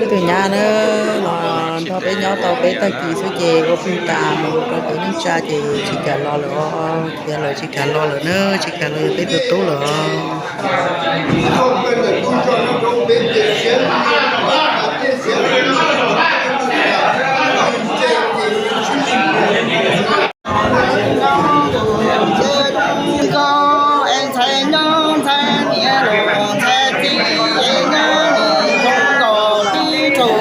Peb tus nyab na, los nrog peb nyob tau peb tag kis xwb ces ua plig tas mus rau pem neej tsa ces tsis kam los lawm os, tias lawv tsis kam los lawm na, tsis kam los peb tus tub lawm os. Nkauj es ntxhais nyob ntxhais niam los ntxhais txiv es nyab nim zoo nkaus tib tug.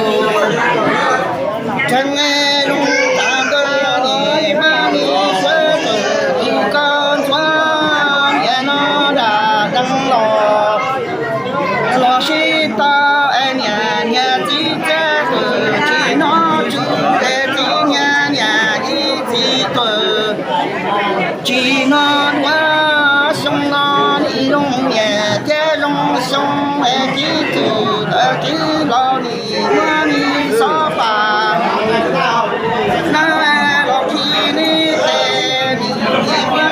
Tseeb es zoo tas nkawd nim maj nim sawv tsees tus koj ntxuav niam no nram deev los los sib tau es niam niam txiv txiaj twm tsis hnov tswv es txiv niam niam ib txiv twm tsis hnov duav xyoo no nim zoo niam thiab zoo xyoo es txiv twm tawv txiv laus nim muab nim xob pas na los khi neb tes nim muab txiv twm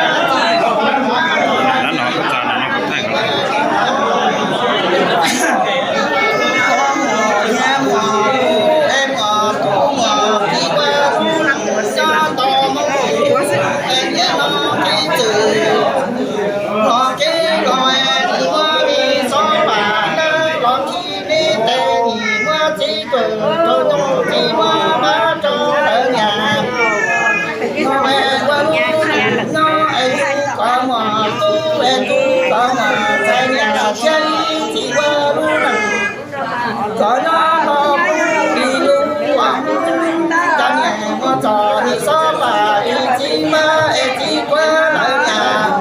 Kom nyob los pub li lub uas cov niam mus txog li xob pas li txiv mab es txiv kuab lawv niam.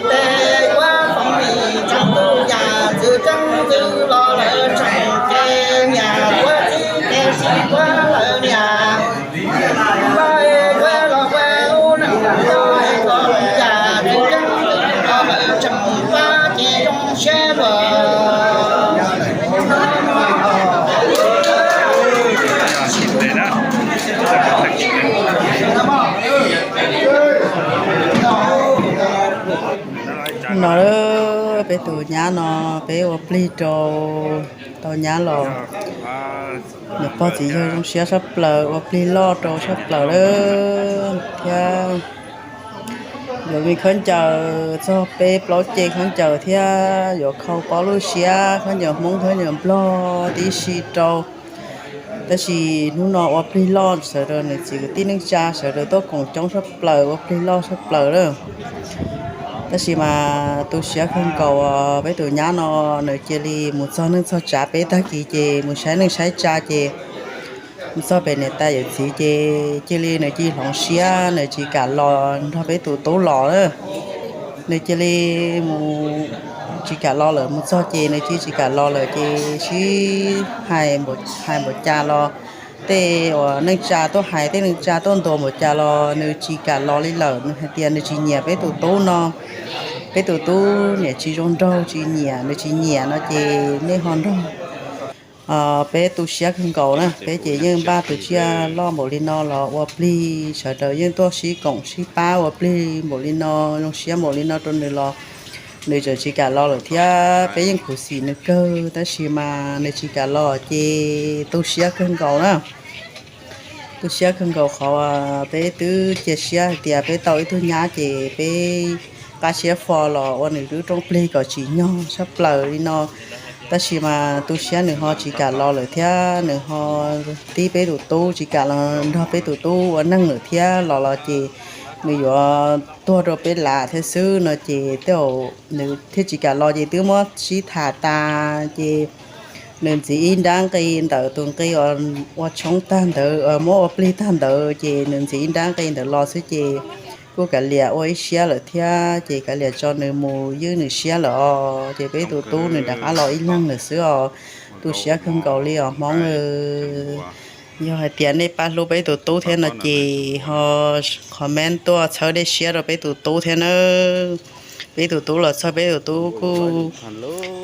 Tes kuab foom li tseem tu yam ntxwv tseeb ntxwv los lawv tseem tes niam kuab txiv tes txiv kuab lawv niam. Los es kuab los kuab lub neej no es kom yam ntxwv tseeb ntxwv los lawv tseem pab ces zoo siab luag. No peb tus nyab no peb ua plig rau tau nyab los, niam pog txiv yawg zoo siab sab plaws, ua plig loj rau sab plaws lawm thiab. Yuav me khaub ncaws txog peb plaub ce khaub ncaws thiab yuav khau paub lub siab khaub ncaws Hmoob khaub ncaws Nplog tib si rau. Tab sis hnub no ua plig loj sawv daws nws txiv kwv tij neej tsa sawv daws tuaj koom coob sab plaws ua plig loj sab plaws lawm. Tab sis mas tu siab kawg nkaus peb tus nyab no nws cia li mus txog neej txog tsav peb tag kis ces mus saib neej saib tsa ces mus txog pem niam tais yawm txiv ces cia li nws cia li hloov siab nws tsis kam los nrog peb tus tub los na. Nws cia li mus tsis kam los lawm, mus txog ces nws cia li tsis kam los lawm ces sib hais, hais npaum cas los tej uas neej tsa tuaj hais, tej neej tsa tuaj ntuas npaum cas los nws tsis kam los li lawm. Nws hais tias nws tsis nyiam peb tus tub no, peb tus tub niam tsis zoo nraug, tsis nyiam, nws tsis nyiam no ces nej ho nrog peb tu siab kawg nkaus na. Peb ces yeej npaj tus tsiaj loj npaum li no los ua plig, sawv daws yeej tuaj sib koom sib pab ua plig npaum li no, zoo siab npaum li no rau nws los nws tseem tsis kam los lawm thiab. Peb yeej khuv xim nws kawg tab sis mas nws tsis kam los ces tu siab kawg nkaus na. Tu siab kawg nkaus qhov peb twb cia siab hais tias peb tau ib tug nyab ces peb qab siab fo los ua nws lub rooj plig kom tsim nyog sab plaws li no. Tab sis mas tu siab nws ho tsis kam los lawm thiab, nws ho tib peb tus tub tsis kam los nrog peb tus tub ua neej lawm thiab, los los ces nws yuav tuag rau peb lam thiab xwb no ces tej zaum nws thiaj tsis kam los ces twb muab sib tham tas ces nws ntxiv ib nrab nqi ntawm tus nqi ua tshoob tag ntawd, muab ua plig tag ntawd ces nws ntxiv ib nrab nqi ntawd los xwb ces kuj kav liam ua ib siab lawm thiab ces kav liam tso nws mus ywj nws siab lawm os. Ces peb tus tub nws rov qab los ib leeg lawm xwb os. Tu siab kawg nkaus li os Hmoob. Yog hais tias nej pab hlub peb tus tub thiab no ces ho comment tuaj txhawb dej siab rau peb tus tub thiab nawb. Peb tus tub los txog peb tus tub kuj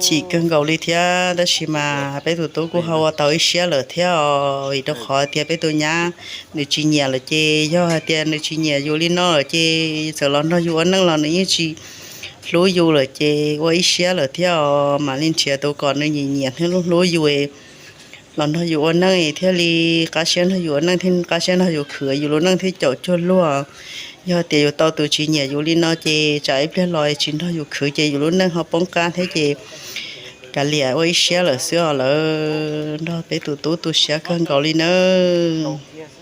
chim kawg nkaus li thiab, tab sis mas peb tus tub kuj ho ua tau ib siab lawm thiab os, vim rau qhov tias peb tus nyab nws tsis nyiam lawm ces yog hais tias nws tsis nyiam yus li no lawm ces txawm los nrog yus ua neej los nws yeej tsis hlub yus lawm ces ua ib siab lawm thiab os. Mam li nrhiav tus kom nws nyiam nyiam thiab hlub hlub yus, los nrog yus ua neej thiaj li qab siab nrog yus ua neej thiab qab siab nrog yus khwv, yus lub neej thiaj caum cuag luag. Yog tias yus tau tus tsis nyiam yus li no ces tsam ib pliag los tsis nrog yus khwv ces yus lub neej ho poob qab thiab ces kav liam ua ib siab lawm xwb os. Lawv nrog peb tus tub tu siab kawg nkaus li nawb.